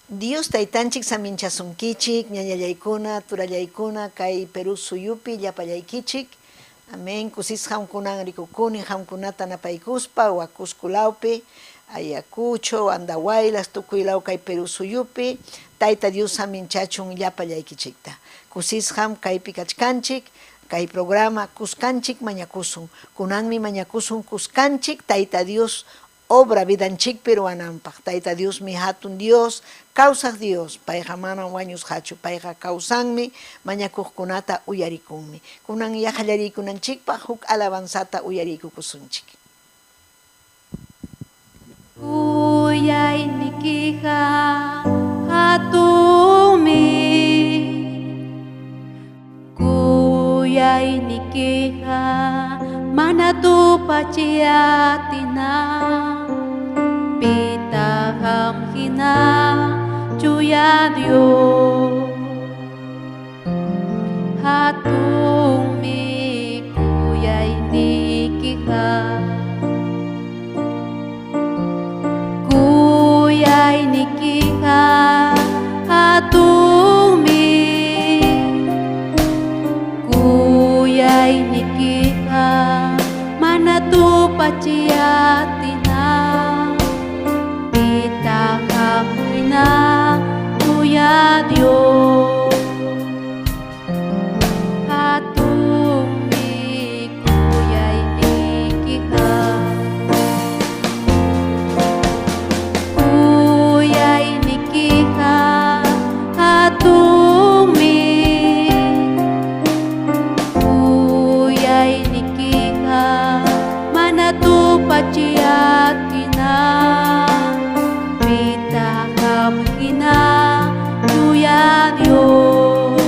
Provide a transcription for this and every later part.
Dios taytanchik saminchasunkichik, ñañallaykuna, turallaykuna, kay Perú suyupi llapallaykichik. Amén. Kusisqam kunan rikukuni qamkunata napaykuspa, Huacusco lawpi, Ayacucho, Andahuaylas, tukuy law kay Perú suyupi, Tayta Dios saminchachun llapallaykichikta. Kusisqam kaypi kachkanchik, kay programa Kuskanchik mañakusun. Kunanmi mañakusun kuskanchik Tayta Dios obra vidanchikpi ruwananpaq. Tayta Diosmi hatun Dios, kawsaq Dios, payqa manam wañusqachu, payqa kawsanmi, mañakuqkunata uyarikunmi. Kunan yaqallariykunanchikpaq huk alabanzata uyariykukusunchik. Kuyaynikiqa hatunmi, kuyaynikiqa mana tupachiy atina, pitaq qam hina chuya Dios. Hatunmi kuyaynikiqa. Kuyaynikiqa hatunmi, kuyaynikiqa mana tupachiy atina, pitaq qam hina chuya Dios. Hatunmi kuyaynikiqa. Kuyaynikiqa hatunmi, kuyaynikiqa mana tupachiy atina, pitaq qam hina chuya Dios.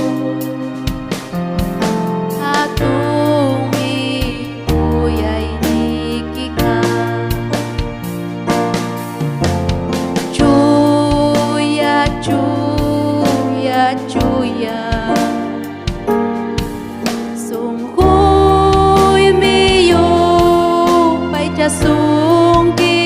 Hatunmi kuyaynikiqa. Chuya, chuya, chuya, sunquymi yupaychasunki,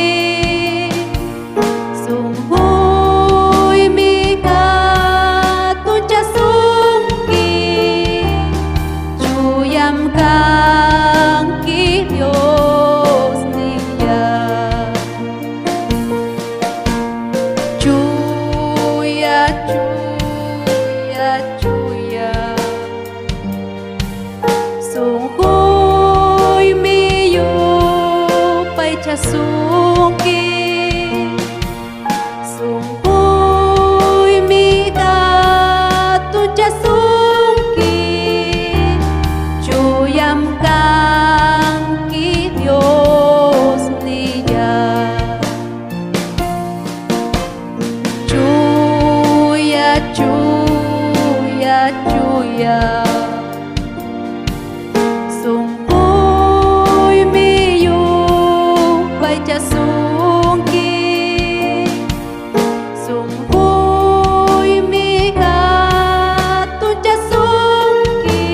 sunquymi hatunchasunki, chuyam kanki Diosnilláy. Chuya, chuya, chuya, sunquymi yupaychasunki, sunquymi hatunchasunki, chuyam kanki Diosnilláy. Chuya, chuya, chuya, sunquymi yupaychasunki, sunquymi hatunchasunki,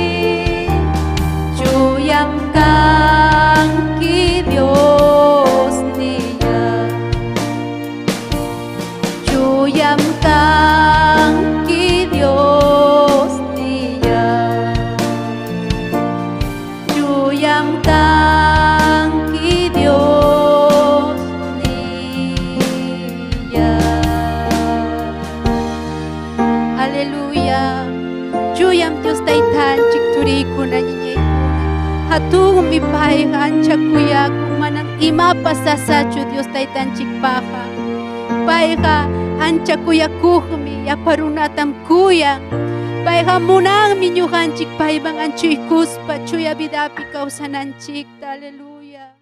chuyam kanki Diosnilláy. Chuyam kanki Diosnilláy. Chuyam kanki Diosnilláy. Aleluya. Chuyam Dios taytanchik turikuna ñañaykuna. Hatunmi payqa ancha kuyakun, manam imapas sasachu Dios taytanchikpaqqa. Payqa Ancha kuyakuqmi, llapa runatam kuyan. Payqa munanmi ñuqanchik payman anchuykuspa chuya vidapi kawsananchikta. Aleluya.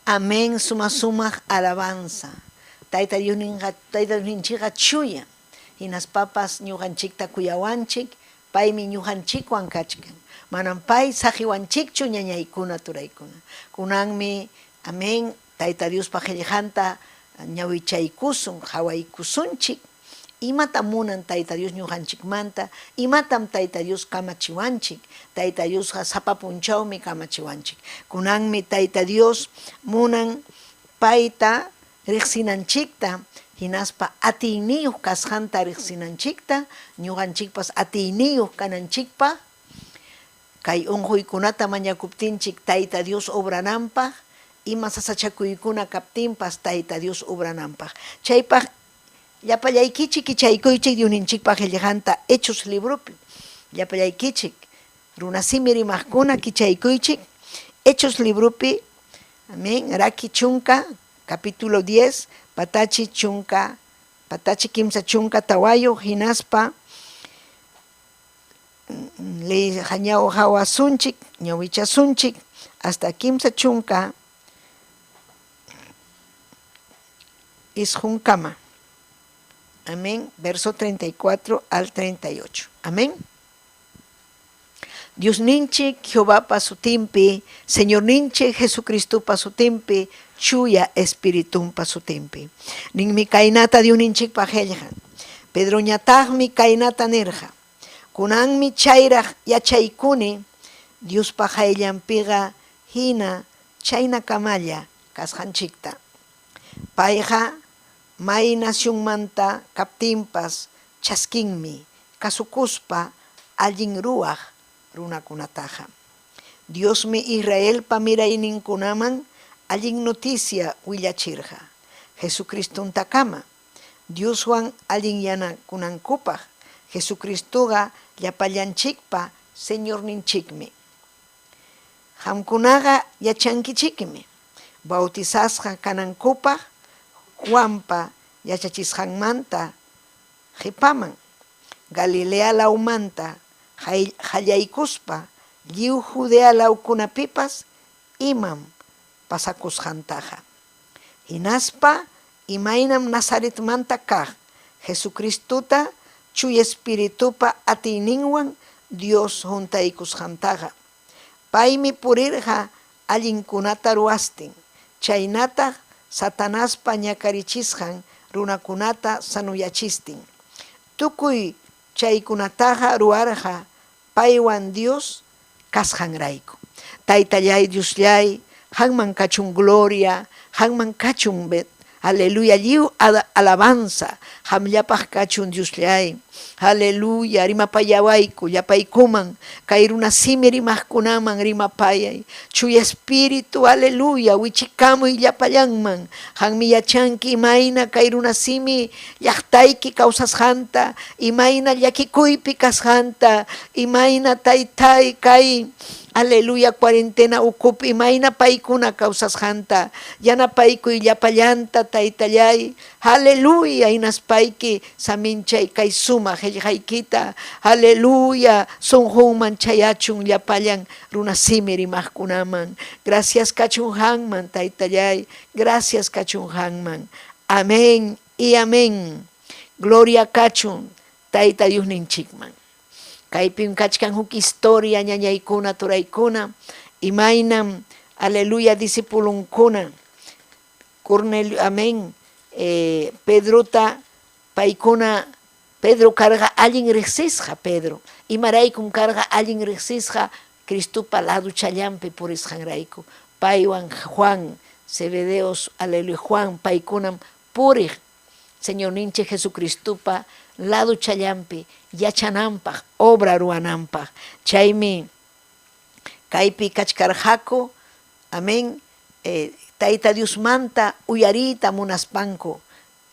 Amén, suma sumaq alabanza. Tayta Diosninqa, Tayta Diosninchikqa chuya. Hinaspapas ñuqanchikta kuyawanchik, paymi ñuqanchikwan kachkan. Manam pay saqiwanchikchu ñañaykuna, turaykuna. Kunanmi, amén, Tayta Diospa qillqanta ñawichaykusun, qawaykusunchik. Imatam munan Tayta Dios ñuqanchikmanta? Imatam Tayta Dios kamachiwanchik? Tayta Diosqa sapa punchawmi kamachiwanchik. Kunanmi Tayta Dios munan payta riqsinanchikta hinaspa atiyniyuq kasqanta riqsinanchikta, ñuqanchikpas atiyniyuq kananchikpaq, kay unquykunata mañakuptinchik Tayta Dios obrananpaq, ima sasachakuykuna kaptinpas Tayta Dios obrananpaq. Chaypaq Llapallaykichik kichaykuychik Diosninchikpa qellqanta Hechos libropi. Llapallaykichik runasimi rimaqkuna kichaykuychik Hechos libropi, amén, raki chunka, capítulo 10, patachi chunka, patachi 34 hinaspa ley hawasunchik, ñawichasunchik hasta 39 kama. Amén. Verso 34 al 38. Amén. Diosninchik Jehovapa sutinpi, Señorninchik Jesucristopa sutinpi, Chuya Espiritunpa sutinpi. Ninmi kaynata Diosninchikpa qillqan. Pedroñataqmi kaynata nirqa. Kunanmi chayraq yachaykuni Diospa qayllanpiqa hina chaynakamalla kasqanchikta. Payqa may nacionmanta kaptinpas chaskinmi kasukuspa allin ruwaq runakunataqa. Diosmi Israelpa mirayninkunaman allin noticia willachirqa, Jesucristontakama, Dioswan allinyanakunankupaq. Jesucristoqa llapallanchikpa Señorninchikmi. Qamkunaqa yachankichikmi bautizasqa kanankupaq Juanpa yachachisqanmanta qipaman, Galilea lawmanta qallaykuspa lliw Judea lawkunapipas imam pasakusqantaqa. Hinaspa imaynam Nazaretmanta kaq Jesucristota Chuya Espiritupa atiyninwan Dios huntaykusqantaqa. Paymi purirqa allinkunata ruwastin, chaynataq Satanaspa ñakarichisqan runakunata sanuyachistin. Tukuy chaykunataqa ruwarqa paywan Dios kasqanrayku. Taytallay Diosllay, qanman kachun gloria, qanman kachun aleluya lliw alabanza, qamllapaq kachun Diosllay. Aleluya, rimapayawayku llapaykuman, kay runasimi rimaqkunaman rimapayay. Chuya Espíritu, aleluya, wichikamuy llapallanman. Qanmi yachanki imayna kay runasimi llaqtayki kawsasqanta, imayna llakikuypi kasqanta, imayna taytay kay aleluya cuarentena ukupi imayna paykuna kawsasqanta, yanapaykuy llapallanta taytallay, aleluya, hinaspayki saminchay kay sumaq qillqaykita, aleluya, sunqunman chayachun llapallan runasimi rimaqkunaman. Gracias kachun qanman taytallay, gracias kachun qanman. Amén y amén. Gloria kachun Tayta Diosninchikman. Kaypim kachkan huk historia ñañaykuna, turaykuna, imaynam, aleluya, discipulunkuna, Cornelio, amén, Pedrota paykuna, Pedro karqa allin riqsisqa, Pedro. Imaraykum karqa allin riqsisqa? Cristopa laduchallanpi purisqanrayku. Paywan Juan, Zebedeos, aleluya, Juan, paykunam puriq Señorninchik Jesucristopa laduchallanpi yachananpaq, obra ruwananpaq. Chaymi kaypi kachkarqaku, amén, Tayta Diosmanta uyariyta munaspanku,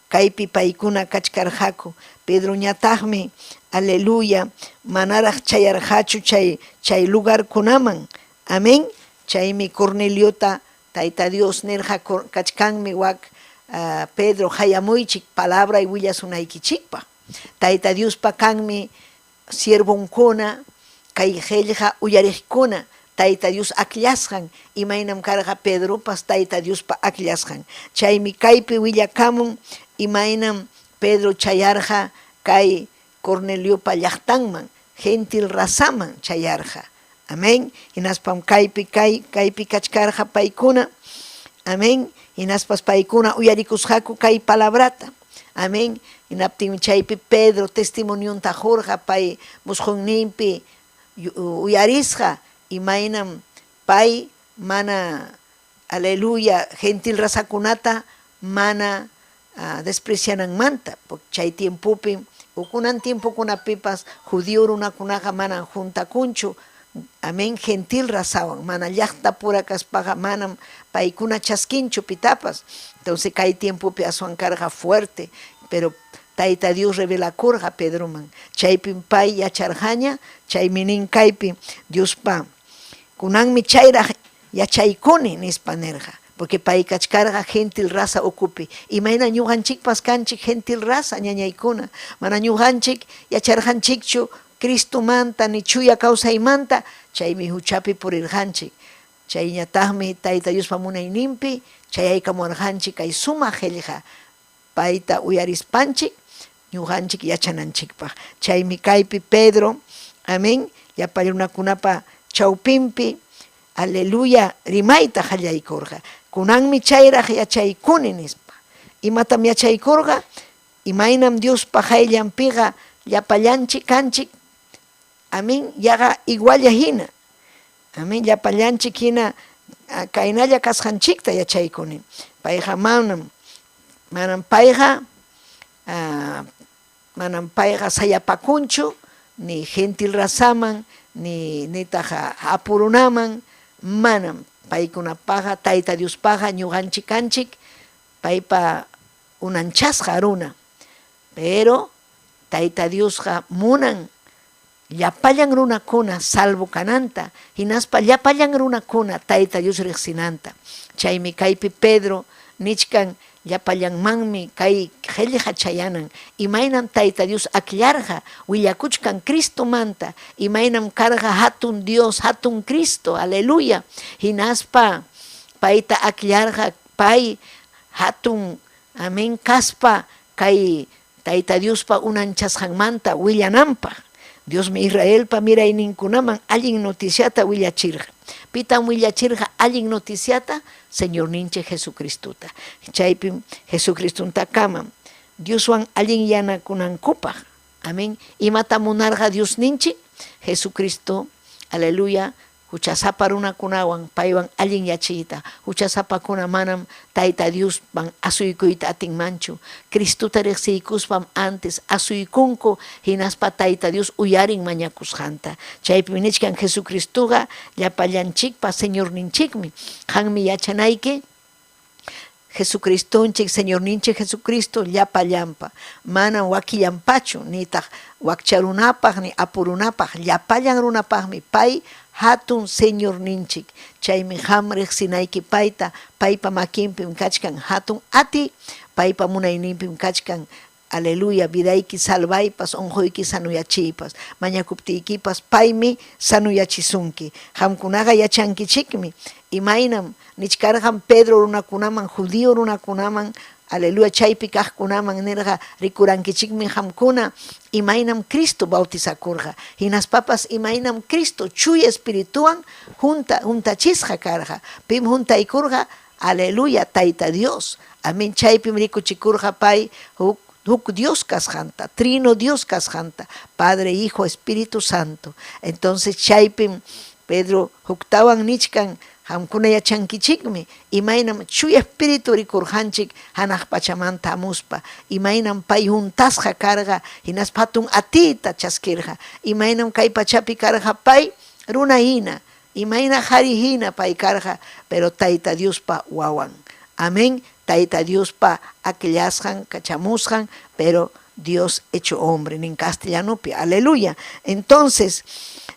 kaypi paykuna kachkarqaku. Pedroñataqmi, aleluya, manaraq chayarqachu chay chay lugarkunaman, amén. Chaymi Corneliota Tayta Dios nirqa kachkanmi wak Pedro qayamuychik palabray willasunaykichikpaq. Tayta Diospa kanmi siervonkuna, kay qellqa uyariqkuna, Tayta Dios akllasqan, imaynam karqa Pedropas Tayta Diospa akllasqan. Chaymi kaypi willakamun imaynam Pedro chayarqa kay Corneliopa llaqtanman, gentil razaman chayarqa. Amén. Hinaspam kaypi kay kaypi kachkarqa paykuna. Amén. Hinaspas paykuna uyarikusqaku kay palabrata. Amén. Hinaptinmi chaypi Pedro testimonionta qurqa pay musqunninpi uyarisqa imaynam pay mana aleluya gentil razakunata mana despreciananmanta, chay tiempopim o kunan tiempokunapipas judío runakunaqa manam juntakunchu, amén, gentil razawan, mana llaqta pura kaspaqa manam paykuna chaskinchu pitapas. Entonces kay tiempopi aswan karqa fuerte, pero Tayta Dios revelakurqa Pedroman, chaypim pay yacharqaña, chaymi nin kaypi Diospa kunanmi chayraq yachaykuni nispa nirqa, porque pay kachkarqa gentil raza ukupi. Imayna ñuqanchikpas kanchik gentil raza ñañaykuna, mana ñuqanchik yacharqanchikchu Cristomanta ni chuya kawsaymanta, chaymi huchapi purirqanchik. Chayñataqmi Tayta Diospa munayninpi chayaykamuwarqanchik kay sumaq qellqa payta uyarispanchik ñuqanchik yachananchikpaq. Chaymi kaypi Pedro, amén, llapa runakunapa chawpinpi, aleluya, rimayta qallaykurqa. Kunanmi chayraq yachaykuni, nispa. Imatam yachaykurqa? Imaynam Diospa qayllanpiqa llapallanchik kanchik, amén, yaqa igualla hina. Amén, llapallanchik hina kaynalla kasqanchikta yachaykuni. Payqa manam, manam payqa, manam payqa sayapakunchu ni gentil razaman, ni nitaq apurunaman, manam paykunapaqqa, Tayta Diospaqqa ñuqanchik kanchik paypa unanchasqa runa. Pero Tayta Diosqa munan llapallan runakuna salvo kananta, hinaspa llapallan runakuna Tayta Dios riqsinanta. Chaymi kaypi Pedro nichkan llapallanmanmi kay qellqa chayanan, imaynam Tayta Dios akllarqa, willakuchkan Cristomanta, imaynam karqa hatun Dios, hatun Cristo, aleluya, hinaspa payta akllarqa pay hatun, amén, kaspa kay Tayta Diospa unanchasqanmanta willananpaq. Diosmi Israelpa mirayninkunaman allin noticiata willachirqa. Pitam willachirqa allin noticiata? Señorninchik Jesucristota. Chaypim Jesucristontakamam Dioswan allinyanakunankupaq. Amén. Imatam munarqa Diosninchik? Jesucristo, aleluya, Huchasapa runakunawan paywan allin yachiyta. Huchasapakuna manam Tayta Diosman asuykuyta atinmanchu. Cristota riqsiykuspam antes asuykunku hinaspa Tayta Dios uyarin mañakusqanta. Chaypim nichkan Jesucristoqa llapallanchikpa Señorninchikmi. Qanmi yachanayki Jesucristonchik, Señorninchik Jesucristo llapallanpa, manam wakillanpachu, nitaq wakcha runapaq ni apu runapaq, llapallan runapaqmi pay hatun Señorninchik. Chaymi qam riqsinayki payta, paypa makinpim kachkan hatun atiy, paypa munayninpim kachkan Aleluya, vidayki salvaypas, onqoyki sanuyachiypas, mañakuptiykipas paymi sanuyachisunki. Qamkunaqa yachankichikmi imaynam nichkarqam Pedro runakunaman, judío runakunaman, aleluya, chaypi kaqkunaman nirqa, rikurankichikmi qamkuna imaynam Cristo bautizakurqa, hinaspapas imaynam Cristo Chuya Espirituwan junta, juntachisqa karqa. Pim juntaykurqa? Aleluya, Tayta Dios. Amén. Chaypim rikuchikurqa pay huk, huk Dios kasqanta, trino Dios kasqanta, Padre, Hijo, Espíritu Santo. Entonces chaypim Pedro huktawan nichkan, qamkuna yachankichikmi imaynam Chuya Espíritu rikurqanchik hanaq pachamanta hamuspa, imaynam pay huntasqa karqa hinaspa hatun atiyta chaskirqa, imaynam kay pachapi karqa pay runa hina, Imayna qari hina pay karqa, pero Tayta Diospa wawan. Amén. Tayta Diospa akllasqan, kachamusqan, pero Dios hecho hombre, nin castellanopi. Aleluya. Entonces,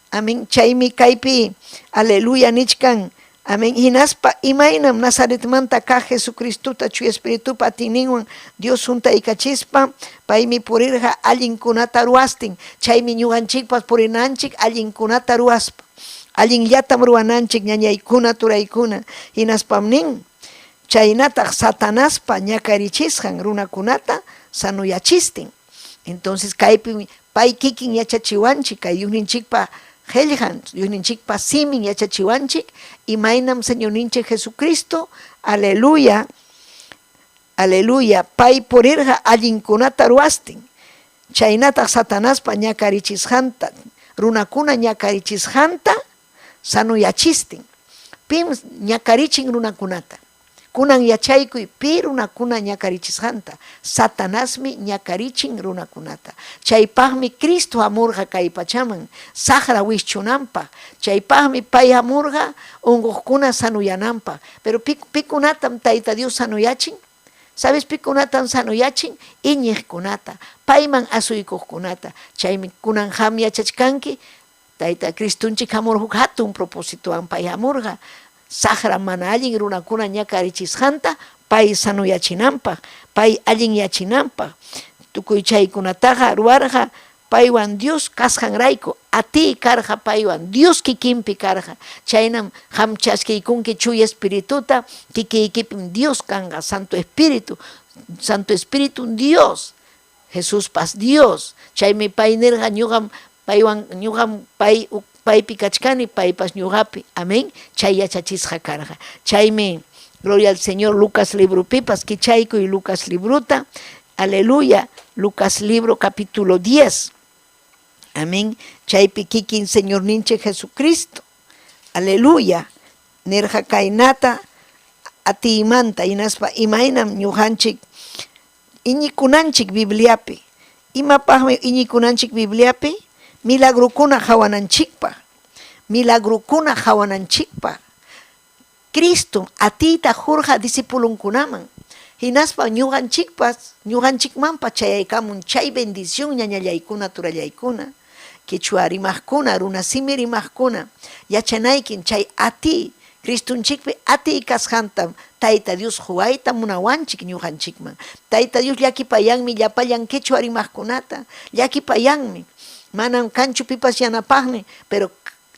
amén, chaymi kaypi, aleluya, nichkan, Amén. Hinaspa imaynam Nazaretmanta kaq Jesucristota Chuya Espiritupa atiyninwan Dios huntaykachispa, paymi purirqa allinkunata ruwastin. Chaymi ñuqanchikpas purinanchik allinkunata ruwaspa. Allinllatam ruwananchik ñañaykuna, turaykuna. Hinaspam nin, chaynataq Satanaspa ñakarichisqan runakunata sanuyachistin. Entonces kaypim pay kikin yachachiwanchik, kay Diosninchikpa qellqan, Diosninchikpa simin yachachiwanchik, imaynam Señorninchik Jesucristo, aleluya, aleluya, pay purirqa allinkunata ruwastin, chaynataq Satanaspa ñakarichisqanta, runakuna ñakarichisqanta sanuyachistin. Pim ñakarichin runakunata? Kunan yachaykuy pi runakuna ñakarichisqanta. Satanasmi ñakarichin runakunata. Chaypaqmi Cristo hamurqa kay pachaman saqra wischunanpaq. Chaypaqmi pay hamurqa unquqkuna sanuyananpaq. Pero pikunatam Tayta Dios sanuyachin? Sabes pikunatam sanuyachin? Iñiqkunata, payman asuykuqkunata. Chaymi kunan qam yachachkanki Tayta Cristonchik hamurqa huk hatun propósitowan, pay hamurqa saqra mana allin runakuna ñakarichisqanta pay sanuyachinanpaq, pay allinyachinanpaq. Tukuy chaykunataqa ruwarqa paywan Dios kasqanrayku, atiy karqa paywan, Dios kikinpi karqa. Chaynam qam chaskiykunki Chuya Espirituta, kikiykipim Dios kanqa, Santo Espíritu, Santo Espíritu Dios. Jesuspas Dios. Chaymi pay nirqa, Ñuqam paywan, ñuqam pay paypi kachkani, paypas ñuqapi. Amén. Chay yachachisqa karqa. Chaymi, gloria al Señor, Lucas libropipas, kichaykuy Lucas librota. Aleluya. Lucas libro capítulo 10. Amén. Chaypi kikin Señorninchik Jesucristo. Aleluya. Nirqa kaynata atiymanta hinaspa imaynam ñuqanchik Iñikunanchik Bibliapi. Imapaqmi iñikunanchik Bibliapi? Milagrokuna qawananchikpaq. Milagrokuna qawananchikpaq. Cristom atiyta qurqa discipulonkunaman, hinaspa ñuqanchikpas, ñuqanchikmanpas chayaykamun chay bendición ñañallaykuna, turallaykuna, quechua rimaqkuna, runa simi rimaqkuna, yachanaykim chay atiy Cristonchikpi atiy kasqantam Tayta Dios quwayta munawanchik ñuqanchikman. Tayta Dios llakipayanmi llapallan quechua rimaqkunata, llakipayanmi. Manam kanchu pipas yanapaqnin, pero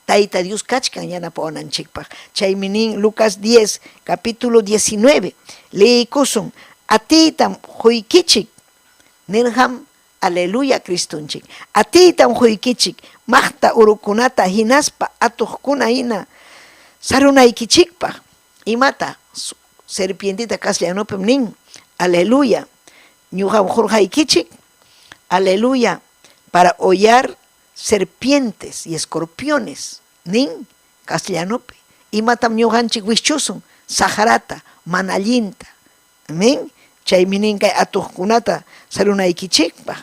Tayta Dios kachkan yanapawananchikpaq. Chaymi nin Lucas 10, capítulo 19, leeykusun, Atiytam quykichik, nirqam Aleluya Cristonchik. Atiytam quykichik maqta urukunata hinaspa atuqkuna hina sarunaykichikpaq. Imata? Serpienteta castellanopim nin. Aleluya. Ñuqam qurqaykichik. Aleluya. Para hollar serpientes y escorpiones nin castellanopi. Imatam ñuqanchik wischusun? Saqrata, mana allinta. Amén. Chaymi nin kay atuqkunata sarunaykichikpaq,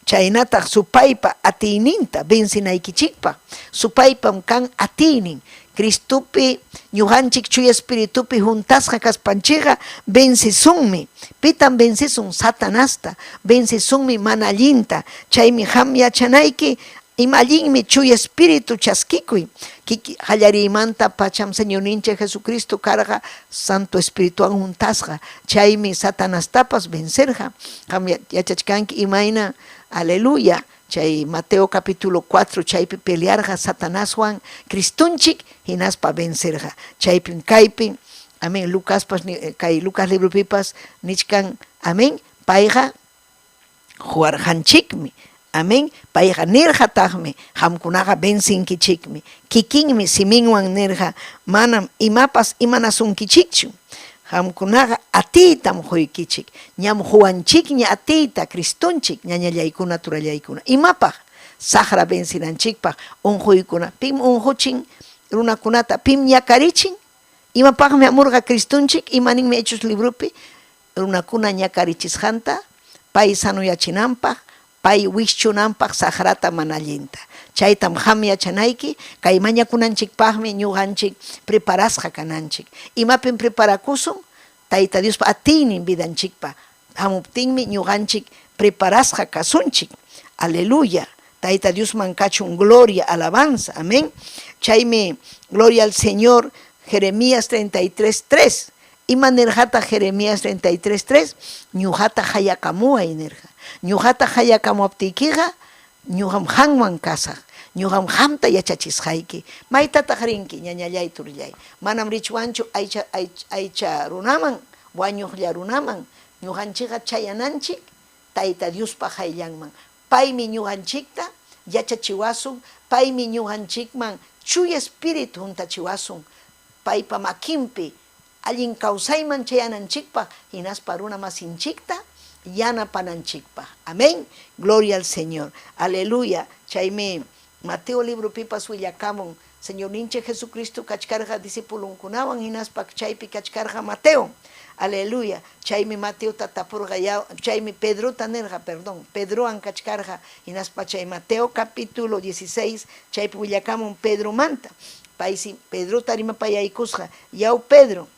chaynataq supaypa atiyninta vencenaykichikpaq. Supaypam kan atiynin. Cristopi ñuqanchik Chuya Espiritupi huntasqa kaspanchikqa vencesunmi. Pitam vencesun? Satanasta. Vencesunmi mana allinta. Chaymi qam yachanayki Ima allinmi Chuya Espíritu chaskikuy. Kiki qallariymanta pacham Señorninchik Jesucristo karqa Santo Espirituwan huntasqa. Chaymi Satanastapas vencerqa. Qam yachachkanki imayna, aleluya, chay Mateo capítulo 4 chaypi pelearqa Satanaswan Cristonchik hinaspa vencerqa. Chaypim kaypi, amén, Lucaspas kay Lucas libropipas nichkan, amén, payqa Quwarqanchikmi. Amén. Payqa nirqataqmi, Qamkunaqa vencinkichikmi. Kikinmi siminwan nirqa, Manam imapas imanasunkichikchu. Qamkunaqa atiytam quykichik. Ñam quwanchikña atiyta Cristonchik, ñañallaykuna, turallaykuna. Imapaq? Saqra vencinanchikpaq. Unquykuna. Pim unquchin runakunata? Pim ñakarichin? Imapaqmi hamurqa Cristonchik? Ima ninmi Hechos libropi? Runakuna ñakarichisqanta pay sanoyachinanpaq, pay wischunanpaq saqrata mana allinta. Chaytam qam yachanayki, kay mañakunanchikpaqmi ñuqanchik preparasqa kananchik. Imapim preparakusun? Tayta Diospa atiynin vidanchikpa hamuptinmi ñuqanchik preparasqa kasunchik. Aleluya! Tayta Diosman kachun gloria, alabanza. Amén. Chaymi gloria al Señor. Jeremías 33:3. Ima nirqataq Jeremías 33:3? Ñuqata qayakamuway nirqa. Ñuqata qayakamuwaptiykiqa ñuqam qanwan kasaq. Ñuqam qamta yachachisqayki. Maytataq rinki, ñañallay turillay? Manam richwanchu aycha aycha runaman, wañuqlla runaman. Ñuqanchikqa chayananchik Tayta Diospa qayllanman. Paymi ñuqanchikta yachachiwasun, paymi ñuqanchikman Chuya Espíritu huntachiwasun, paypa makinpi allin kawsayman chayananchikpaq hinaspa runamasinchikta yanapananchikpaq. Amén. Gloria al Señor. Aleluya. Chaymi Mateo libropipas willakamun, Señorninchik Jesucristo kachkarqa discipulonkunawan hinaspa chaypi kachkarqa Mateo. Aleluya. Chaymi Mateota tapurqa, ya, chaymi Pedrota nirqa, perdón, Pedrowan kachkarqa hinaspa chay Mateo capítulo 16 chaypi willakamun Pedromanta. Paysi Pedrota rimapayaykusqa, Yaw Pedro,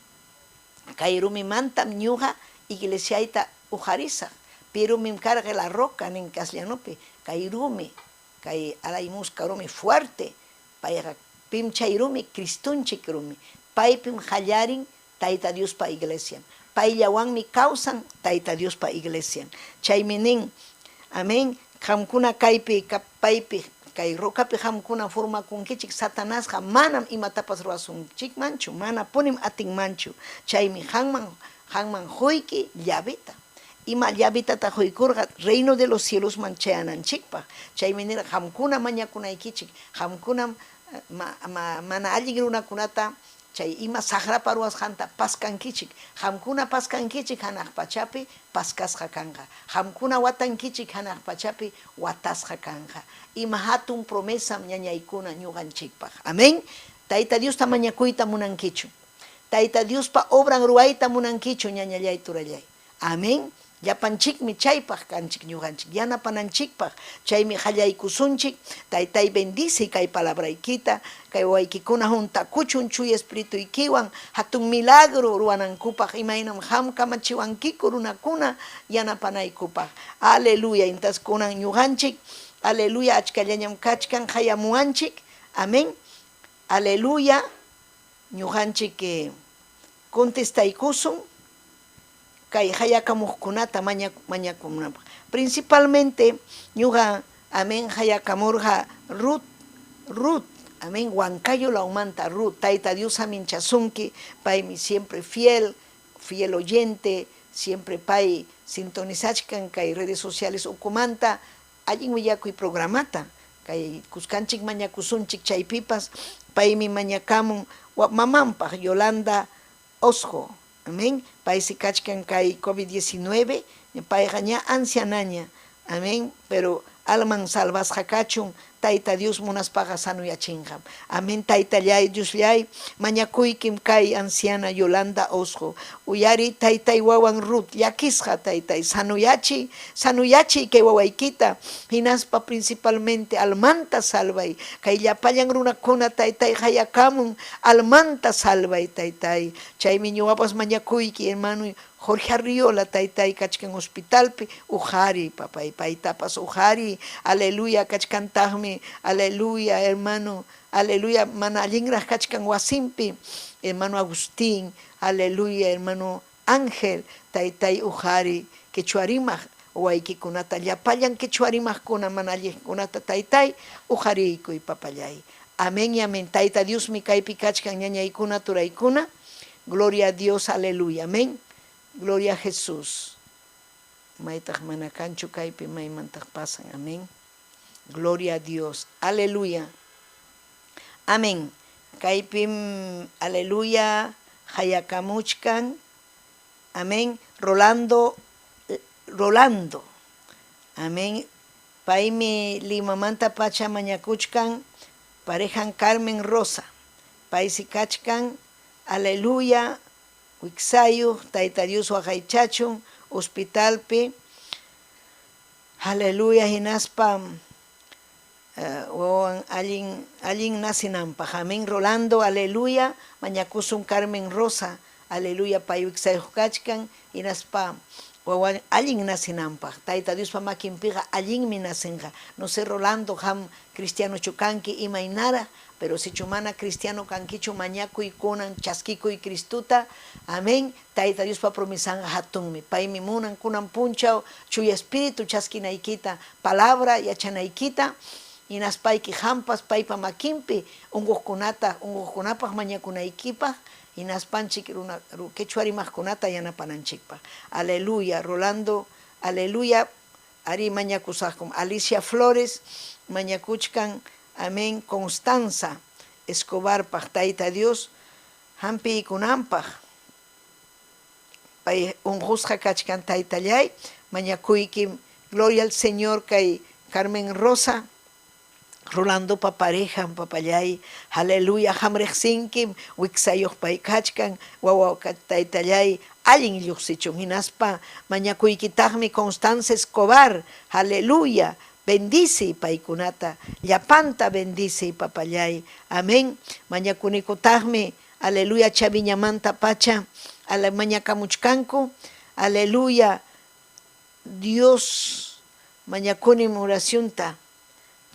kay rumimantam ñuqa iglesiayta uqarisaq. Pi rumim karqa la roca nin castellanopi, kay rumi, kay alaymusqa rumi fuerte, payqa pim chay rumi? Cristonchik rumi. Paypim qallarin Tayta Diospa iglesian. Payllawanmi kawsan Tayta Diospa iglesian. Chaymi nin, amén, qamkuna kaypi paypi kay rocapi qamkuna formakunkichik, Satanasqa manam imatapas ruwasunchikmanchu, manapunim atinmanchu. Chaymi qanman qanman quyki llaveta. Ima llavetataq quykurqa? Reino de los cielosman chayananchikpaq. Chaymi nirqa, qamkuna mañakunaykichik, qamkunam mana allin runakunata chay ima saqrapa ruwasqanta paskankichik. Qamkuna paskankichik hanaq pachapi paskasqa kanqa. Qamkuna watankichik hanaq pachapi watasqa kanqa. Ima hatun promesam ñañaykuna ñuqanchikpaq. Amén. Tayta Diosta mañakuyta munankichu? Tayta Diospa obran ruwayta munankichu ñañallay turallay? Amén. Llapanchikmi chaypaq kanchik ñuqanchik yanapananchikpaq. Chaymi qallaykusunchik. Taytay bendice kay palabraykita, kay wawaykikuna huntakuchun Chuya Espirituykiwan hatun milagro ruwanankupaq, imaynam qam kamachiwankiku runakuna yanapanaykupaq. Aleluya. Intas kunan ñuqanchik, aleluya, achkallañam kachkan qayamuwanchik. Amén. Aleluya. Ñuqanchik contestaykusun kay qayakamuqkunata mañakunapaq. Principalmente ñuqa, amén, qayakamurqa Ruth, Ruth, amén, Huancayo lawmanta Ruth, Tayta Dios aminchasunki, paymi siempre fiel, fiel oyente, siempre pay sintonizachkan kay redes sociales ukumanta allin willakuy programata, kay kuskanchik mañakusunchik chaypipas, paymi mañakamun mamanpaq Yolanda Osjo, amén, paysi kachkan kay COVID-19, payqa ña ancianaña, amén, pero alman salvasqa kachun, Tayta Dios munaspaqa sanuyachinqam. Amén, Taytallay, Diosllay, mañakuykim kay anciana Yolanda Osjo, uyariy taytay wawan Ruth, llakisqa taytay, sanuyachiy, sanuyachiy kay wawaykita, hinaspa principalmente almanta salvay, kay llapallan runakuna taytay qayakamun, almanta salvay taytay. Chaymi ñuqapas mañakuyki, hermano Jorge Arriola taytay kachkan hospitalpi, uqariy papay, paytapas uqariy, aleluya, kachkantaqmi, aleluya, hermano, aleluya, mana allinraq kachkan wasinpi, hermano Agustín, aleluya, hermano Ángel, taytay uqariy, quechuarimaq waykikunata, llapallan quechuarimaqkuna mana alliqkunata taytay uqariykuy papallay. Amén y amén. Tayta Diosmi kaypi kachkan ñañaykuna, turaykuna. Gloria a Dios, aleluya, amén. Gloria a Jesús. Maytaq mana kanchu kaypi, maymantaq pasan, amén. Gloria a Dios, aleluya. Amén. Kaypim, aleluya, qayakamuchkan, amén, Rolando, Rolando, amén. Paymi Limamanta pacha mañakuchkan, parejan Carmen Rosa. Paysi kachkan, aleluya, wiksayuq, Tayta Dios waqaychachun, hospitalpi, aleluya, hinaspa wawan allin allin nacinanpaq. Amén, Rolando, aleluya, mañakusun Carmen Rosa, aleluya, pay wiksayuq kachkan, hinaspa Wawan allin nacenanpaq. Tayta Diospa makinpiqa allinmi nacenqa. No sé Rolando qam cristianochu kanki imaynaraq, pero sichu mana cristiano kankichu mañakuy kunan chaskikuy Cristuta. Amén. Tayta Diospa promesanqa hatunmi. Paymi munan kunan punchaw Chuya Espíritu chaskinaykita, palabra yachanaykita, hinaspayki qampas paypa makinpi unquqkunata, unquqkunapaq mañakunaykipaq, hinaspanchik runa quechua rimaqkunata yanapananchikpaq. Aleluya. Rolando, aleluya. Arí mañakusaqkum. Alicia Flores mañakuchkan, amén, Constanza Escobarpaq Tayta Dios hampiykunanpaq. Pay unqusqa kachkan taytallay, mañakuykim. Gloria al Señor kay Carmen Rosa Rolandopa parejan, papallay, aleluya, qam riqsinkim, wiksayuq pay kachkan, wawa taytallay, allin lluqsichun, hinaspa mañakuykitaqmi Constanza Escobar, aleluya, bendiciy paykunata, llapanta bendiciy, papallay, amén, mañakunikutaqmi, aleluya, Chaviñamanta pacha, mañakamuchkanku, aleluya, Dios, mañakunim oracionta,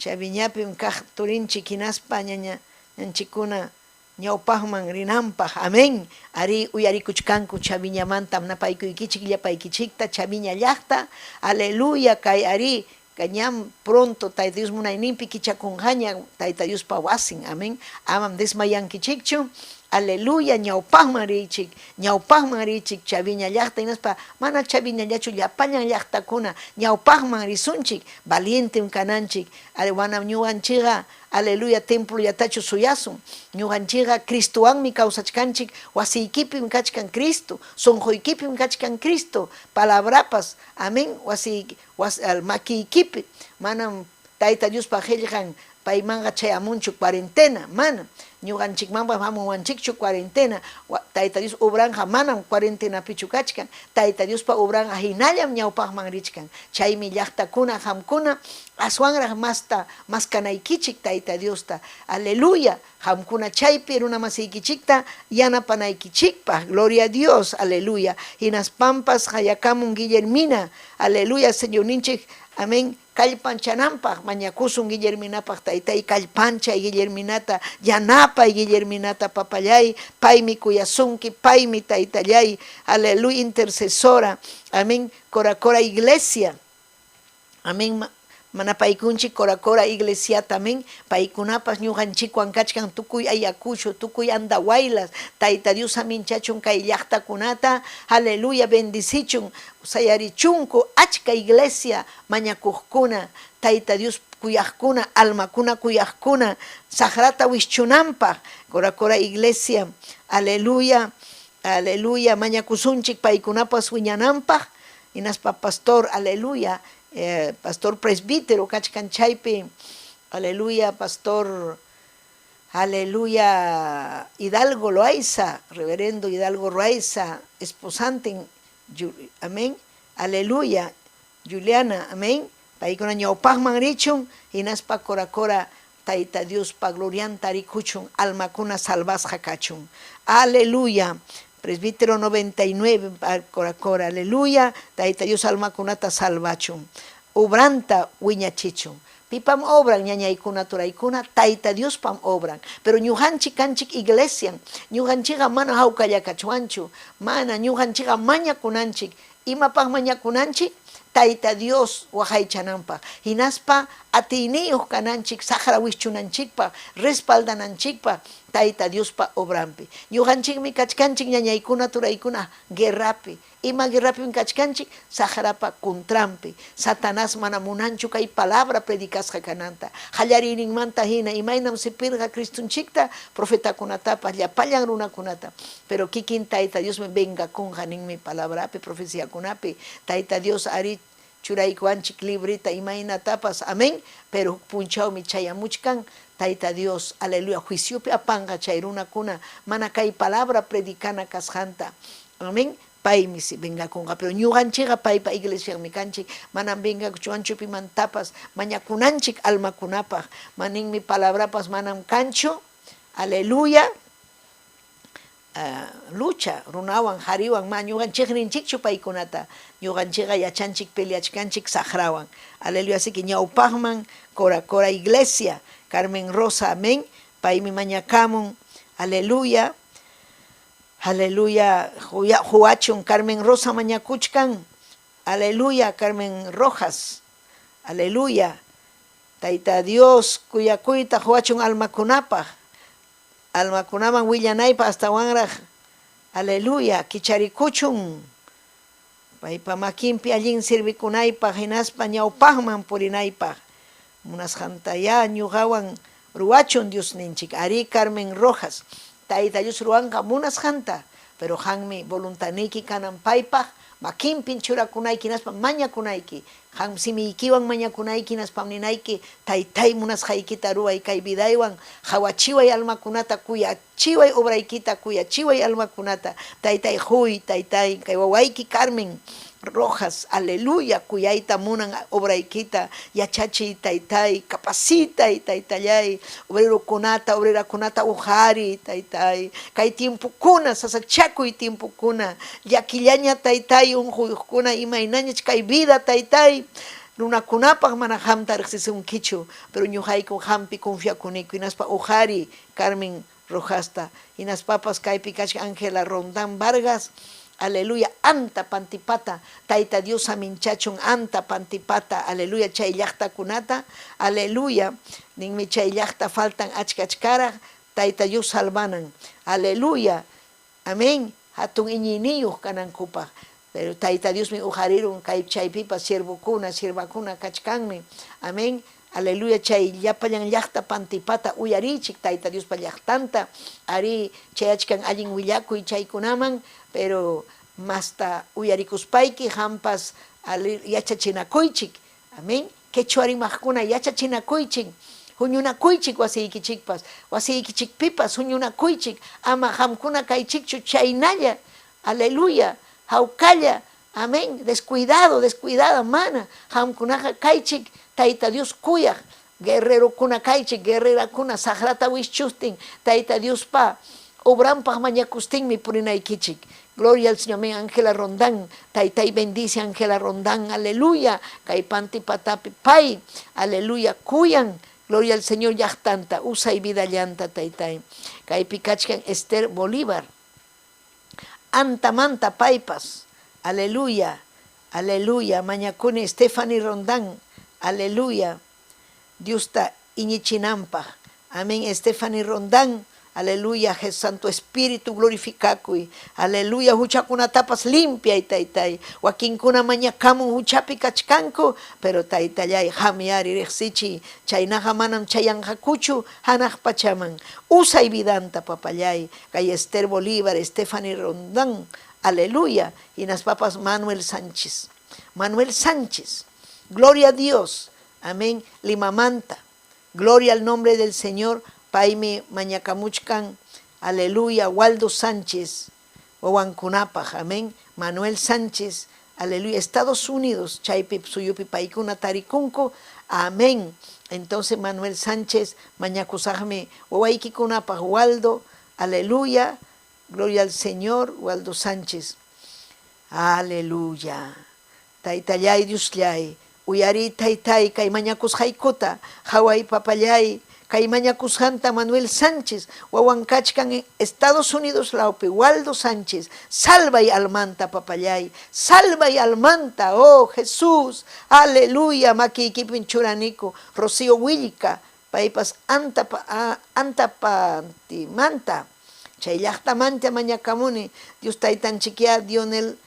Chaviñapim kaq turinchik hinaspa ñañanchikkuna ñawpaqman rinanpaq, amén. Arí uyarikuchkanku Chaviñamantam napaykuykichik llapaykichikta Chaviña llaqta, aleluya, kay arí ñam pronto Tayta Dios munayninpi kichakunqaña Tayta Diospa wasin, amén. Amam desmayankichikchu, aleluya, ñawpaqman riychik, ñawpaqman riychik Chaviña llaqta hinaspa mana Chaviñallachu llapallan llaqtakuna ñawpaqman risunchik, valientem kananchik, manam ñuqanchikqa, aleluya, templollatachu suyasun, ñuqanchikqa Cristowanmi kawsachkanchik, wasiykipim kachkan Cristo, sunquykipim kachkan Cristo, palabrapas, amén, wasiyki makiykipi, manam Tayta Diospa qillqan paymanqa chayamunchu cuarentena, manam, ñuqanchikmanpas hamuwanchikchu cuarentena, Tayta Dios obranqa manam cuarentenapichu kachkan, Tayta Diospa obranqa hinallam ñawpaqman richkan, chaymi llaqtakuna qamkuna aswanraq masta maskanaykichik Tayta Diosta, aleluya, qamkuna chaypi runamasiykichikta yanapanaykichikpaq, gloria a Dios, aleluya, hinaspampas qayakamun Guillermina, aleluya, Señorninchik, amén, kallpanchananpaq mañakusun Guillerminapaq, taytay kallpanchay Guillerminata, yanapay Guillerminata, papallay, paymi kuyasunki, paymi taytallay, aleluya, intercesora, amén, Cora Cora iglesia, amén, manapaykunchik Cora Cora iglesiata, amén, paykunapas ñuqanchikwan kachkan tukuy Ayacucho, tukuy Andahuaylas, Tayta Dios aminchachun kay llaqtakunata, aleluya, bendicichun, sayarichunku achka iglesia mañakuqkuna, Tayta Dios kuyaqkuna, almakuna kuyaqkuna, saqrata wischunanpaq, Cora Cora iglesia, aleluya, aleluya, mañakusunchik paykunapas wiñananpaq, hinaspa pastor, aleluya, pastor presbítero kachkan chaypi, aleluya, pastor, aleluya, Hidalgo Loaiza, reverendo Hidalgo Loaiza, esposantin, amén, aleluya, Juliana, amén, paykuna ñawpaqman richun, hinaspa Cora Cora Tayta Diospa glorianta rikuchun, almakuna salvasqa kachun, aleluya, presbítero 99, Cora Cora, aleluya, Tayta Dios almakunata salvachun, obranta wiñachichun, pipam obran ñañaykuna turaykuna, Tayta Diospam obran, pero ñuqanchik kanchik iglesian, ñuqanchikqa mana hawkalla kachwanchu, mana ñuqanchikqa mañakunanchik, imapaq mañakunanchik, Tayta Dios waqaychananpaq, hinaspa atiyniyuq kananchik, saqra wischunanchikpaq, respaldananchikpaq, Tayta Diospa obranpi. Ñuqanchikmi kachkanchik ñañaykuna turaykuna guerrapi, ima guerrapim kachkanchik, saqrapa contranpi. Satanás mana munanchu kay palabra predicasqa kananta. Qallariyninmanta hina imaynam sipirqa Cristonchikta, profetakunatapas, llapallan runakunata. Pero kikin Tayta Diosmi vengakunqa ninmi palabrapi, profeciakunapi. Tayta Dios ari churaykuwanchik librita imaynatapas, amén, pero huk punchawmi chayamuchkan Tayta Dios, aleluya, juiciopi apanqa chay runakuna mana kay palabra predicana kasqanta, amén, paymi si vengakunqa, pero ñuqanchikqa paypa iglesianmi kanchik, manam vengakuchwanchu pimantapas, mañakunanchik almakunapaq, maninmi palabrapas manam kanchu, aleluya. Lucha runawan qariwan ma ñuqanchikninchikchu paykunata, ñuqanchikqa yachanchik peleachkanchik saqrawan. Aleluya, así que ñawpaqman Cora Cora Iglesia, Carmen Rosa, amén, paymi mañakamun, aleluya, aleluya, huachun Carmen Rosa mañakuchkan, aleluya, Carmen Rojas, aleluya, Tayta Dios kuyakuyta huachun almakunapaq, almakunaman willanaypaq astawanraq, aleluya, kicharikuchun, paypa makinpi allin sirvikunaypaq hinaspa ñawpaqman purinaypaq, munasqantayá ñuqawan ruwachun Diosninchik. Arí, Carmen Rojas, Tayta Dios ruwanqa munasqanta, pero qanmi voluntaniyki kanan paypaq, makinpin churakunayki hinaspa mañakunayki, qam simiykiwan mañakunayki hinaspam ninayki, Taytay munasqaykita ruway kay vidaywan, qawachiway almakunata, kuyachiway obraykita, kuyachiway almakunata, Taytay huy, Taytay, kay wawayki Carmen Rojas, aleluya, kuyayta munan obraykita, yachachiy Taytay, capacitay Taytallay, obrerokunata, obrerakunata uqariy Taytay, kay tiempokuna, sasachakuy tiempokuna, llakillaña Taytay, unquyuqkuna imaynañach kay vida Taytay, runakunapaq mana qamta riqsisunkichu, pero ñuqayku qampi confiakuniku, hinaspa uqariy Carmen Rojasta, hinaspapas kaypi kachkan Ángela Rondán Vargas, aleluya, anta pantipata, Tayta Dios aminchachun anta pantipata, aleluya, chay llaqtakunata, aleluya, ninmi chay llaqta faltan achkachkaraq, Tayta Dios salvanan, aleluya, amén, hatun iñiyniyuq kanankupaq, pero Tayta Diosmi uqarirun kay chaypipas siervokuna, siervakuna kachkanmi, amén, aleluya, chay llapallan llaqta pantipata uyarichik Tayta Diospa llaqtanta, arí chayachkan allin willakuy chaykunaman, pero masta uyarikuspayki qampas yachachinakuychik, amén, quechua rimaqkuna yachachinakuychik, huñunakuychik wasiykichikpas, wasiykichikpipas huñunakuychik, ama qamkuna kaychikchu chaynalla, aleluya, hawkalla, amén, descuidado, descuidada, mana, qamkunaqa kaychik, Tayta Dios kuyaq, guerrerokuna kaychik, guerrerakuna saqrata wischustin, Tayta Diospa obranpaq mañakustinmi purinaykichik. Gloria al Señor, amén, Ángela Rondán, Taytay bendice Ángela Rondán, aleluya, kay pantipatapi pay, aleluya, kuyan, gloria al Señor, llaqtanta, usay vidallanta, Taytay. Kaypi kachkan Esther Bolívar, antamanta paypas, aleluya, aleluya, mañakuni Stephanie Rondán, aleluya, Diosta iñichinanpaq, amén, Stephanie Rondán, aleluya, Jesús Santo Espíritu glorificakuy, aleluya, huchakunatapas limpiay Taytay, wakinkuna mañakamun huchapi kachkanku, pero Taytallay qamyari riqsichiy, chaynaqa manam chayanqakuchu hanaq pachaman, usay vidanta papallay, kay Esther Bolívar, Stephanie Rondán, aleluya, hinaspapas Manuel Sánchez, Manuel Sánchez, gloria a Dios, amén, Limamanta, gloria al nombre del Señor, paymi mañakamuchkan, aleluya, Waldo Sánchez, wawankunapaq, amén, Manuel Sánchez, aleluya, Estados Unidos, chaypi suyupi paykuna tarikunku, amén. Entonces Manuel Sánchez, mañakusaqmi wawaykikunapaq, Waldo, aleluya, gloria al Señor, Waldo Sánchez, aleluya. Taytallay Diosllay, uyariy taytay kay mañakusqaykuta, haway papallay, kay mañakusqanta Manuel Sánchez, wawan kachkan Estados Unidos lawpi, Waldo Sánchez, salvay almanta papallay, salvay almanta, oh Jesús, aleluya, makiykipin churaniku, Rocío Willka, paypas antapantimanta, chay llaqtamanta mañakamuni, Dios taytanchikyá Dionel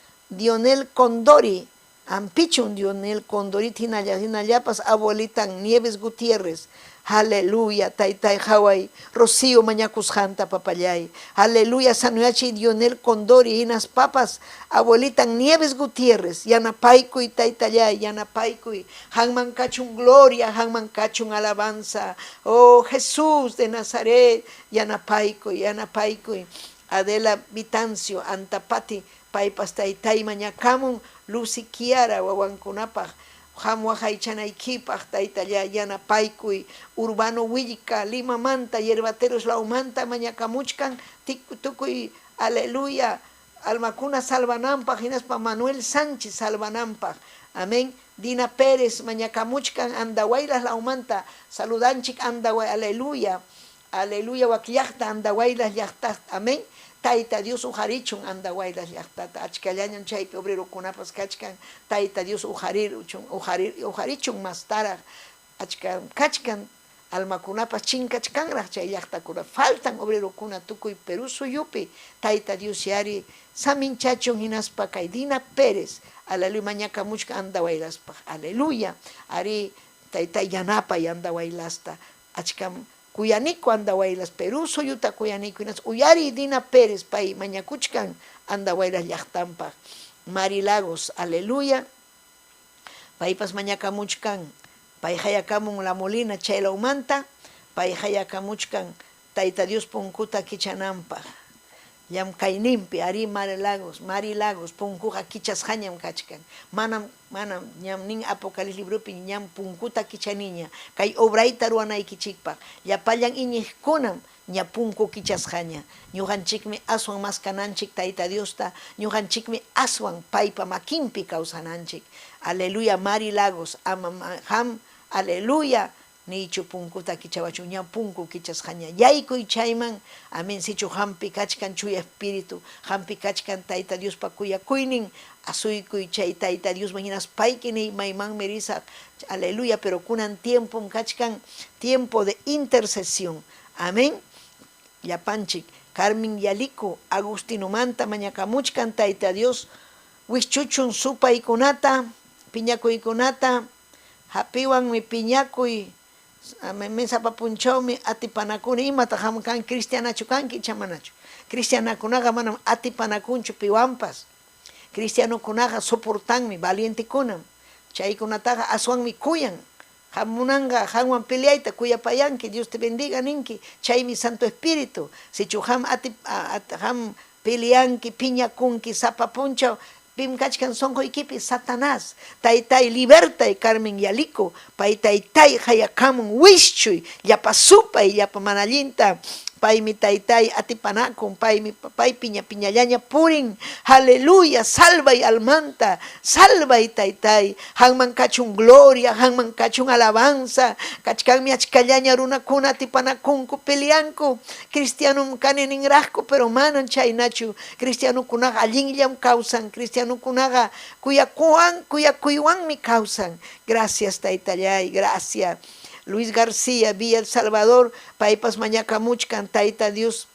Condori, ampichun Dionel Condori, hinallapas abuelitan Nieves Gutiérrez, aleluya, taytay haway, Rocío mañakusqanta papallay, aleluya, sanuyachi Dionel Condori, hinaspapas abuelitan Nieves Gutiérrez, yanapaykuy taytallay, yanapaykuy, hanman kachun gloria, hanman kachun alabanza, oh Jesús de Nazaret, yanapaykuy, yanapaykuy, Adela Vitancio, Antapati, paypas taytay mañakamun, Lucy Kiara, wawankunapaq, qamwa haychanaykipaq taytallay yanapaykuy, Urbano Willka, Limamanta, Yerbateros lawmanta mañakamuchkan, tukuy Aleluya. Almakuna salvananpaq hinaspa Manuel Sánchez salvananpaq. Amén. Dina Pérez mañakamuchkan Andahuaylas lawmanta. Saludanchik Andahuay. Aleluya. Aleluya wak llaqta Andahuaylas llaqta. Amén. Tayta Dios uqarichun Andahuaylas llaqtata. Achkallañam chaypi obrerokunapas kachkan. Tayta Dios uqarichun, uqarichun mastaraq. Achka kachkan almakunapas chinkachkanraq chay llaqtakuna. Faltan obrerokuna tukuy Perú suyupi. Tayta Dios yari saminchachun hinaspa kay Dina Pérez. Aleluya mañakamuchkan Andahuaylaspaq. Aleluya. Ari tayta yanapay Andahuaylasta. Achkam kuyaniku Andahuaylas, Perú suyuta kuyaniku hinaspa uyari Dina Pérez pay mañakuchkan Andahuaylas llaqtanpaq. Mari Lagos, aleluya. Paypas mañakamuchkan, pay hayakamun La Molina chaylawmanta, pay hayakamuchkan Tayta Dios punkuta kichananpaq. Llamkayninpi, arí Mari Lagos, Mari Lagos, punkuqa kichasqañam kachkan. Manam, manam, ñam nin Apocalipsis libropi ñam punkuta kichaniña. Kay obrayta ruwanaykichikpaq, llapallan iñiqkunam ña punku kichasqaña. Ñuqanchikmi aswan maskananchik Tayta Diosta, ñuqanchikmi aswan paypa makinpi kawsananchik. Aleluya, Mari Lagos, ama qam, aleluya, niychu punkuta kichawachun, ña punku kichasqaña. Yaykuy chayman, amén, sichu qampi kachkan Chuya Espíritu, qampi kachkan Tayta Diospa kuyakuynin, asuykuy chay Tayta Diosman hinaspayki niy maymanmi risaq, aleluya, pero kunan tiempom kachkan tiempo de intercesión, amén. Llapanchik, Carmen Yaliku, Agustinomanta mañakamuchkan Tayta Dios, wischuchun supaykunata, piñakuykunata, hapiwanmi piñakuy, sapa punchawmi atipanakuni, imataq qam kanki, cristianachu kanki icha manachu? Cristianakunaqa manam atipanakunchu piwanpas. Cristianokunaqa soportanmi, valientekunam. Chaykunataqa aswanmi kuyan. Qam munanqa qanwan peleayta kuyapayanki, Dios te bendiga ninki, chaymi Santo Espíritu. Sichu qam ati qam peleanki, piñakunki sapa punchaw, pim kachkan sunquykipi? Satanás. Taytay libertay Carmen Yaliku, pay taytay qayakamun wischuy, llapa supay, llapa mana allinta. Paymi taytay atipanakun, paymi pay piña piñallaña purin. Aleluya, salvay almanta, salvay taytay. Qanman kachun gloria, qanman kachun alabanza. Kachkanmi achkallaña runakuna atipanakunku, peleanku. Cristianom kani ninraqku, pero manam chaynachu. Cristianokunaqa allinllam kawsan, cristianokunaqa kuyakuwan, kuyakuywanmi kawsan. Gracias taytallay, gracias. Luis García, Villa El Salvador, paypas mañakamuchkan Tayta Dios.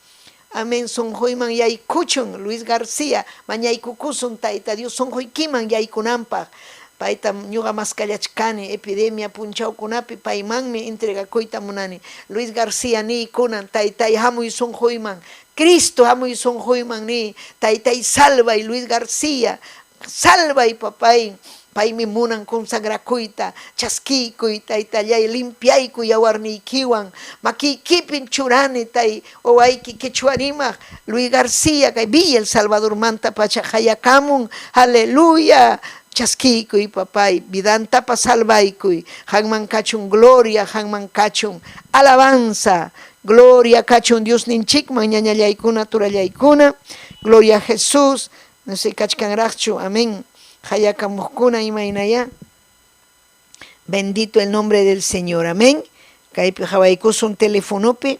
Amén, sunquyman yaykuchun, Luis García, mañaykukusun Tayta Dios sunquykiman yaykunanpaq. Paytam ñuqa maskallachkani, epidemia punchawkunapi paymanmi entregakuyta munani. Luis García niykunan, Taytay hamuy sunquyman, Cristo hamuy sunquyman niy, Taytay salvay Luis García, salvay papay. Paymi munan consagrakuyta, chaskiykuy, taytallay, limpiaykuy yawarniykiwan, makiykipim churani tay wawayki quechua rimaq Luis García kay Villa El Salvadormanta pacha qayakamun, aleluya, chaskiykuy papay, vidantapas salvaykuy, qanman kachun gloria, qanman kachun alabanza, gloria kachun Diosninchikman ñañallaykuna, turallaykuna, gloria a Jesús, no sé kachkanraqchu, amén. Qayakamuqkuna imaynayá. Bendito el nombre del Señor, amén. Kaypi qawaykusun telefonopi.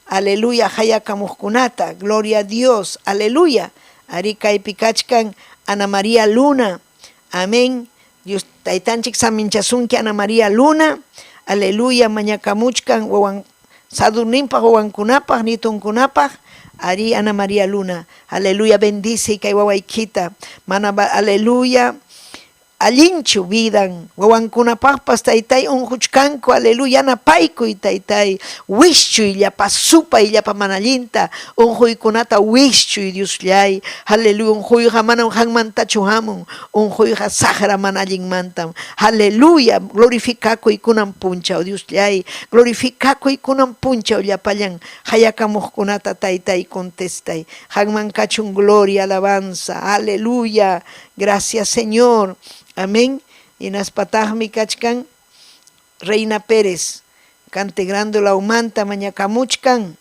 Aleluya, qayakamuqkunata. Gloria a Dios, aleluya. Arí kaypi kachkan Ana María Luna. Amén. Dios taytanchik saminchasunki Ana María Luna. Aleluya, mañakamuchkan wawan sadurninpaq wawankunapaq nietonkunapaq. Arí Ana María Luna. Aleluya, bendice kay wawaykita. Mana aleluya. Allinchu vidan wawankunapaqpas taytay unquchkanku, aleluya, yanapaykuy taytay, wischuy llapa supay, llapa mana allinta, unquykunata wischuy Diosllay, aleluya, unquyqa manam qanmantachu hamun, unquyqa saqra mana allinmantam, aleluya, glorifikakuy kunan punchaw Diosllay, glorifikakuy kunan punchaw llapallan qayakamuqkunata taytay contestay, qanman kachun gloria, alabanza, aleluya. Gracias Señor. Amén. Hinaspataqmi kachkan Reina Pérez, Cantegrando lawmanta mañakamuchkan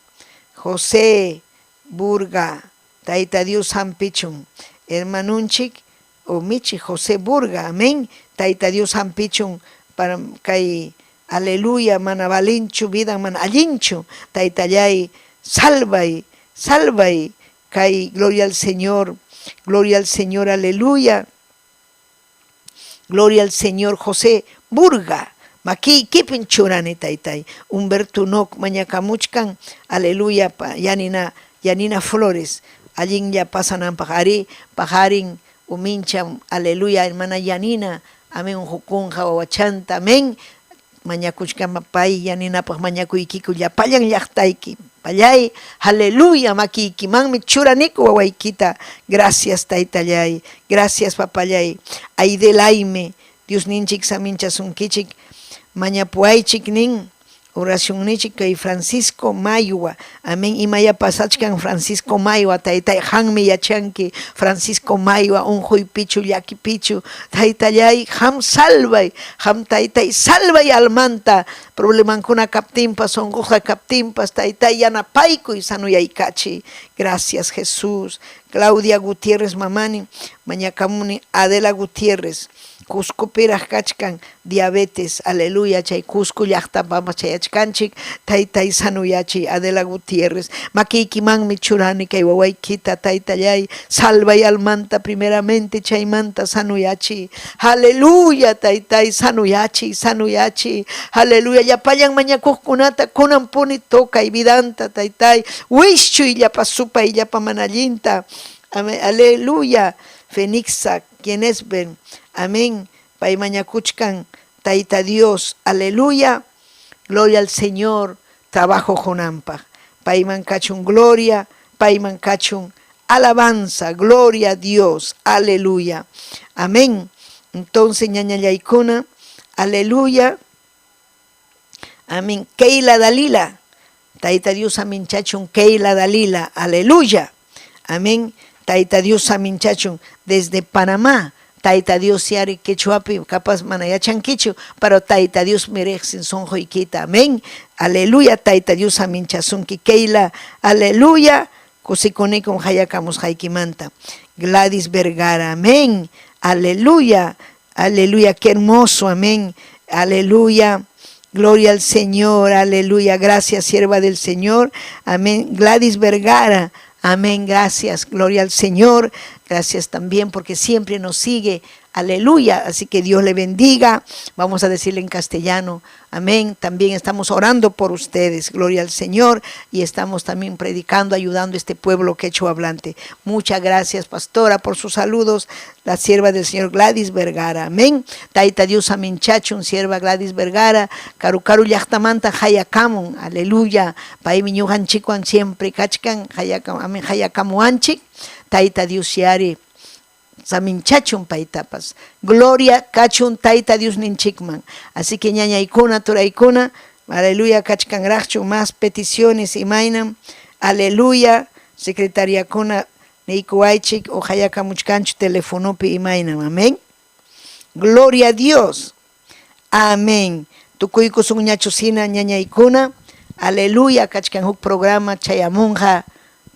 José Burga. Tayta Dios hampichun. Hermanunchik o michi José Burga, amén. Tayta Dios hampichun para kay aleluya mana valinchu vidan mana allinchu. Taytallay salvay, salvay kay gloria al Señor, gloria al Señor, aleluya. Gloria al Señor José Burga. Makiykipim churani taytay. Humberto Noc mañakamuchkan, aleluya, pa, Yanina, Yanina Flores, allinlla pasananpaq ari, paqarin umincham, aleluya, hermana Yanina, amén, unqukunqa wawachanta, amén. Mañakuchkan pay Yaninapaq mañakuykiku llapallan llaqtayki. Pallay, aleluya, makiykimanmi churaniku wawaykita. Gracias taytallay, gracias papallay. Aidelaime, Diosninchik saminchasunkichik, mañapuwaychik nin oracionnichik kay Francisco Maywa. Amén. Imaya pasachkan Francisco Maywa, taytay, qammi yachanki Francisco Maywa unquypichu, llakipichu. Taytallay, qam salvay, qam taytay salvay almanta, problemankuna kaptinpas, unquqa kaptinpas, taytay yanapaykuy, sanuyaykachiy. Gracias Jesús. Claudia Gutiérrez mamani, mañakamuni Adela Gutiérrez. Cuscopiraq kachkan diabetes, aleluya, chay Cusco llaqtapapas chayachkanchik, taytay sanuyachiy Adela Gutiérrez, makiykimanmi churani kay wawaykita, taytallay, salvay almanta primeramente, chaymanta sanuyachiy, aleluya, taytay, sanuyachiy, sanuyachiy, aleluya, llapallan mañakuqkunata kunanpuni tocay vidanta, taytay, wischuy llapa supay, llapa mana allinta, aleluya, Fenixa, ¿quién es Ben? Amén. Pay mañakuchkan, Tayta Dios, aleluya. Gloria al Señor, trabajo qunanpaq. Payman kachun gloria, payman kachun alabanza, gloria a Dios, aleluya. Amén. Entonces, ñañallaykuna, aleluya. Amén. Keila Dalila, Tayta Dios aminchachun Keila Dalila, aleluya. Amén. Tayta Dios aminchachun desde Panamá. Tayta Dios yari quechuapi capaz mana yachankichu, pero Tayta Dios riqsin sunquykita. Amén. Aleluya, Tayta Dios aminchasunki Keila. Aleluya. Kusikunikum hayakamusqaykimanta. Gladys Vergara. Amén. Aleluya. Aleluya, qué hermoso. Amén. Aleluya. Gloria al Señor, aleluya. Gracias, sierva del Señor. Amén. Gladys Vergara. Amén, gracias, gloria al Señor. Gracias también porque siempre nos sigue. Aleluya. Así que Dios le bendiga. Vamos a decirle en castellano. Amén. También estamos orando por ustedes. Gloria al Señor. Y estamos también predicando, ayudando a este pueblo quechua hablante. Muchas gracias, pastora, por sus saludos. La sierva del Señor Gladys Vergara. Amén. Tayta Dios aminchachun, sierva Gladys Vergara. Karu karu llaqtamanta hayakamun. Aleluya. Paymi ñuqanchikwan siempre kachkan. Hayakam, amén. Hayakamuwanchik. Tayta Dios yari saminchachun paytapas. Gloria kachun Tayta Dios ninchikman. Así que ñañaykuna, turaykuna, aleluya, kachkanraqchu más peticiones imaynam. Aleluya, secretariakuna niykuwaychik o hayakamuchkanchu telefonopi imaynam. Amén. Gloria a Dios. Amén. Tukuykusunñachu hina ñañaykuna. Aleluya, kachkan huk programa chayamunqa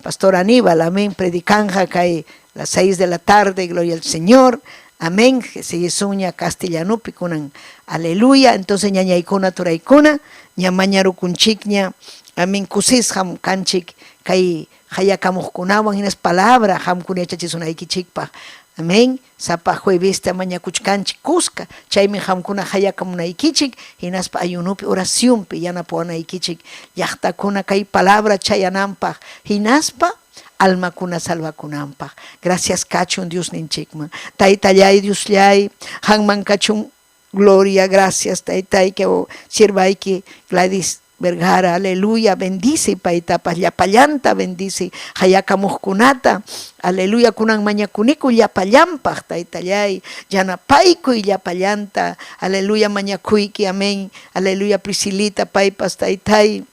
Pastor Aníbal, amén, predicanja kay las 6 de la tarde, gloria al Señor. Amén. Siguisuña castellanopi kunan. Aleluya. Entonces ñañaykuna turaykuna, ña mañarukunchikña. Amén. Kusisqam kanchik kay hayakamuqkunawan hinas palabra qamkuna yachachisunaykichikpaq. Amén. Sapa juevesta mañakuchkanchik kuska. Chaymi qamkuna hayakamunaykichik hinaspa ayunopi oracionpi yanapawanaykichik llaqtakuna kay palabra chayananpaq hinaspa almakuna salvakunanpaq. Gracias kachun Dios ninchikman. Taytallay Diosllay, qamman kachun gloria, gracias taytay que siervayki Gladys Vergara, aleluya, bendice paytapas, llapallanta bendice, hayakamuqkunata, aleluya, kunan mañakuniku llapallanpaq, taytallay, yanapaykuy llapallanta, aleluya, mañakuyki, amén, aleluya, Priscilita, paypas, taytay,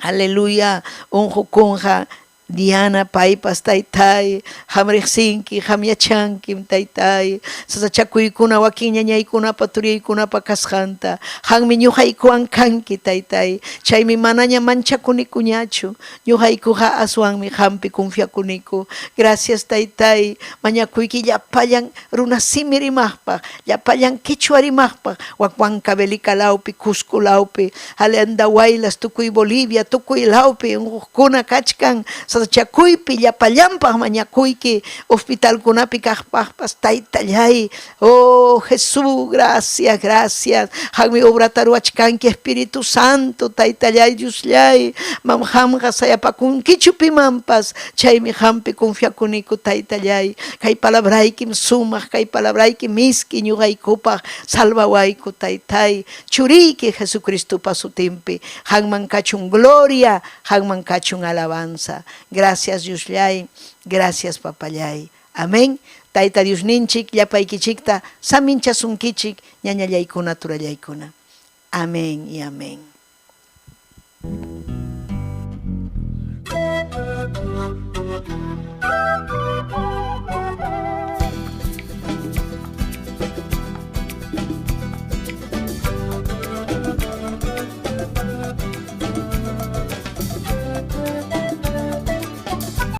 aleluya, unqukunqa, Diana paypas taytay, qam riqsinki, qam yachankim taytay, sasachakuykuna wakin ñañaykunapa turiykunapa kasqanta, qammi ñuqaykuwan kanki taytay, chaymi manaña manchakunikuñachu, ñuqaykuqa aswanmi qampi confiakuniku. Gracias taytay, mañakuyki llapallan runasimi rimaqpaq, llapallan quechua rimaqpaq, wak Huancavelica lawpi, Cusco lawpi, Andahuaylas, tukuy Bolivia, tukuy lawpi unquqkuna kachkan, sasachakuypi llapallanpaq mañakuyki, hospitalkunapi kaqpaqpas taytallay, oh Jesús, gracias, gracias, qammi obrata ruwachkanki Espíritu Santo, taytallay, Diosllay, mam qamqa sayapakunkichu pimanpas, chaymi qampi confiakuniku taytallay, kay palabraykim sumaq, kay palabraykim miski ñuqaykupaq, salvawayku taytay, churiyki Jesucristopa sutinpi, qamman kachun gloria, qamman kachun alabanza. Gracias Diosllay, gracias papallay. Amén. Tayta Diosninchik llapaykichikta saminchasunkichik ñañallaykuna turallaykuna. Amén y amén.